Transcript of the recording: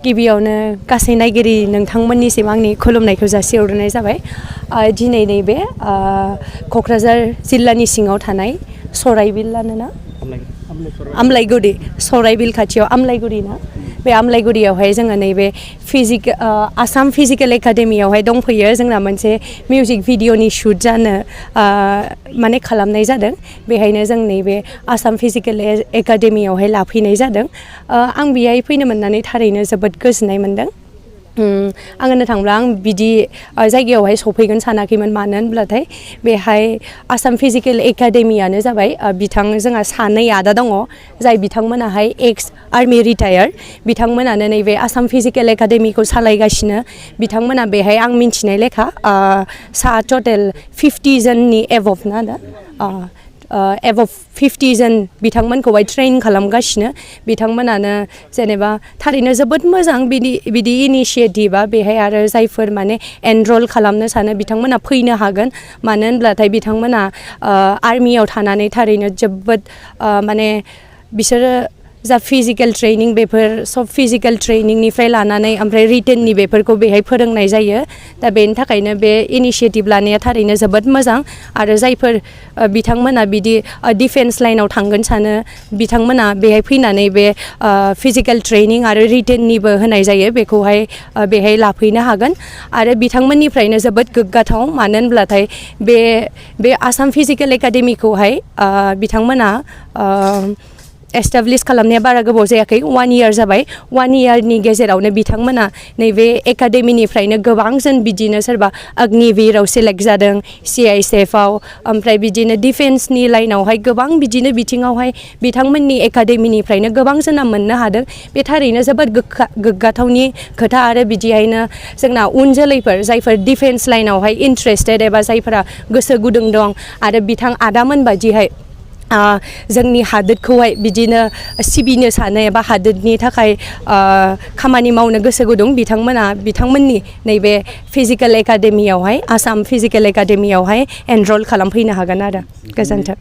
गिबियावनो गासै नायगिरि नोंथांमोननिसिम आंनि खुलुमनायखौ जासिहरनाय जाबाय। दिनै नैबे क'क्राझार जिल्लानि सिङाव थानाय सराइबिलानोना आमलाइगुरि सराइबिल खाथियाव आमलाइगुरि ना बे आमलाइगुरियावहाय जोङो नैबे आसाम फिजिकेल एकाडेमियावहाय दंफैयो। जोंना मोनसे मिउजिक भिडिअनि शुट जानो माने खालामनाय जादों। बेहायनो जों नैबे आसाम फिजिकेल एकाडेमियावहाय लाफैनाय जादों। आं बेहाय फैनो मोननानै थारैनो जोबोद गोजोननाय मोनदों। आं होननो थांब्ला आं बिदि जायगायावहाय सफैगोन सानाखैमोन। मानो होनब्लाथाय बेहाय आसाम फिजिकेल एकाडेमियानो जाबाय जोंहा सानै आदा दङ जाय बिथांमोनाहाय एक्स आर्मि रिटायार। बिथांमोनानो नैबे आसाम फिजिकेल एकाडेमिखौ सालायगासिनो। बिथांमोना बेहाय आं मिन्थिनाय लेखा सा टटेल 50 जननि एभव ना दा एभव 50 जन बिथांमोनखौहाय ट्रेन खालामगासिनो। बिथांमोनानो जेनेबा थारैनो जोबोद मोजां बिदि इनिशिएटिभआ। बेहाय आरो जायफोर माने एनरल खालामनो सानो बिथांमोना फैनो हागोन। मानो होनब्लाथाय बिथांमोना आर्मियाव थानानै थारैनो जोबोद माने बिसोरो जा फिजिकेल ट्रेनिं बेफोर सब फिजिकेल ट्रेनिंनिफ्राय लानानै ओमफ्राय रिटेननि बेफोरखौ बेहाय फोरोंनाय जायो। दा बेनि थाखायनो बे इनिशिएटिभ लानाया थारैनो जोबोद मोजां। आरो जायफोर बिथांमोना बिदि डिफेन्स लाइनाव थांगोन सानो बिथांमोना बेहाय फैनानै बे फिजिकेल ट्रेनिं आरो रिटेननिबो होनाय जायो। बेखौहाय बेहाय लाफैनो हागोन। आरो बिथांमोननिफ्रायनो जोबोद गोग्गाथाव। मानो होनब्लाथाय बे आसाम फिजिकेल एकाडेमिखौहाय बिथांमोना एस्टाब्लिश खालामनाया बारा गोबाव जायाखै, 1 इयार जाबाय। 1 इयारनि गेजेरावनो बिथांमोना नैबे एकाडेमिनिफ्रायनो गोबां जन बिदिनो सोरबा अग्निवीरआव सेलेक्ट जादों, CISFआव, ओमफ्राय बिदिनो डिफेन्सनि लाइनावहाय गोबां बिदिनो बिथिङावहाय बिथांमोननि एकाडेमिनिफ्रायनो गोबां जना मोननो हादों। बे थारैनो जोबोद गोग्गाथावनि खोथा। आरो बिदिहायनो जोंना उन जोलैफोर जायफोर डिफेन्स लाइनावहाय इन्ट्रेस्टेड एबा जायफोरा गोसो गुदुं दं आरो बिथां आदामोन बायदिहाय जोंनि हादोरखौहाय बिदिनो सिबिनो सानो एबा हादोरनि थाखाय खामानि मावनो गोसो गुदुं बिथांमोननि नैबे फिजिकेल एकाडेमियावहाय आसाम फिजिकेल एकाडेमियावहाय एनरल खालामफैनो हागोन आरो। गोजोन्थों।